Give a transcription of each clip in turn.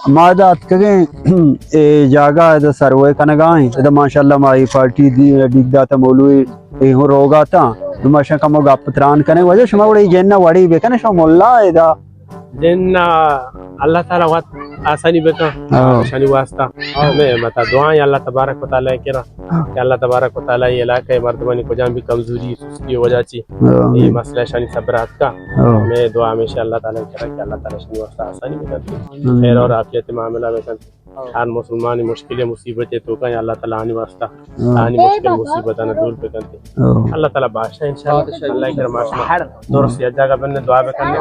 ما ادا اتکگیں، اے جاگہ ادا سروے کنگا ایں۔ ادا ماشاءاللہ ما اے پارٹی دی، ڈیک داتا مولوی اے ہوں روگا تا۔ نو ما شاں کمو گپ تران کنیں۔ واجہ شما گڑا اے جن ءَ وڑی بکن، شما ملا ادا۔ جن ءَ اللہ تعالی وت آسانی بکن۔ ہاں۔ شانی واسطہ۔ ہمیں متا دعائیں اللہ تبارک و تعالی کرا۔ ہاں۔ کہ اللہ تبارک و تعالی اے علاقہ ءِ مردمانی کجام بھی کمزوری، سستی وجہ چی، ہاں، اے مسئلہ شانی صبر آتکا۔ ہاں۔ ہمیں دعا ہمیشہ اللہ تعالی کرا کہ اللہ تعالی شانی واسطہ آسانی بکن۔ ہاں۔ خیر اور عافیت معاملہ بکن۔ ہر مسلمانی مشکل مصیبت توکا اللہ تعالی آنی واسطہ، ہاں، آنی مشکل مصیبت آنا دور بکنتے۔ ہاں۔ اللہ تعالی بادشاہ انشاءاللہ۔ اللہ کرم آشما درست یا جگہ بن دعا بکنے۔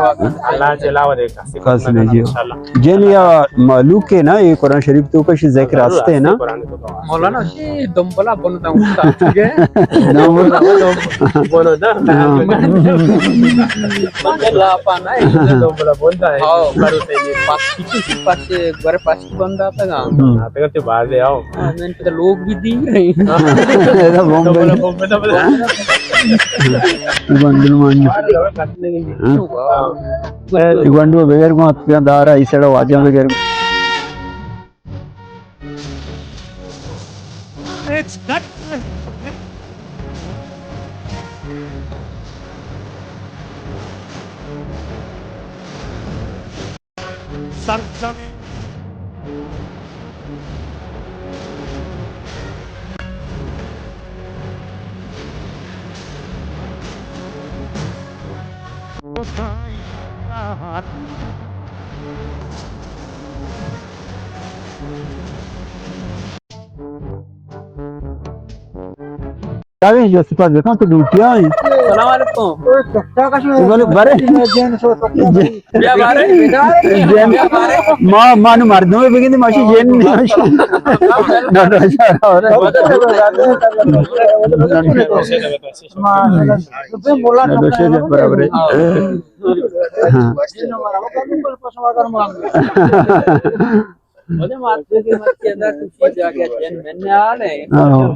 اللہ سے علاوہ دیکھا کس نہیں جی۔ انشاءاللہ۔ جن یا مالوک ہے نا، یہ قرآن شریف توکا شی ذکر ہستے نا۔ قرآن توکا۔ مولانا، اے دمبلا بن داں، ٹھیک ہے؟ دمبلا۔ بولو دا۔ ہاں۔ لاپا نہ ہے، دمبلا بن دا ہے۔ ہاں۔ بھروسے نہیں۔ پاس، کسی پاس، گورے پاس بن داتا گا۔ ہاں۔ آتے کرتے باز ہے، آؤ۔ ہاں، میں ان پہ لوگ بھی دی۔ ادا بمب۔ دمبلا بن دا۔ گنڈل مان۔ ہاں۔ گنڈو بغیر کو ہتھ پہ دارا، اس سڑا واجہ بغیر۔ سرزمین۔ کاوی جو سپاس بکن تو ڈیوٹی آئی۔ سلام علیکم۔ بلے بارے۔ بیا بارے۔ جن۔ بیا بارے۔ ما، ما نو مردم بگندی ماشی جن نہیں ماشی۔ نہ، نہ، نہ، نہ۔ نہ، نہ، برابر ہے۔ ہاں۔ مجھے مارتے کے مت کے اندر کچھ جا کے جن میں نے آ رہے ہیں۔ ہاں۔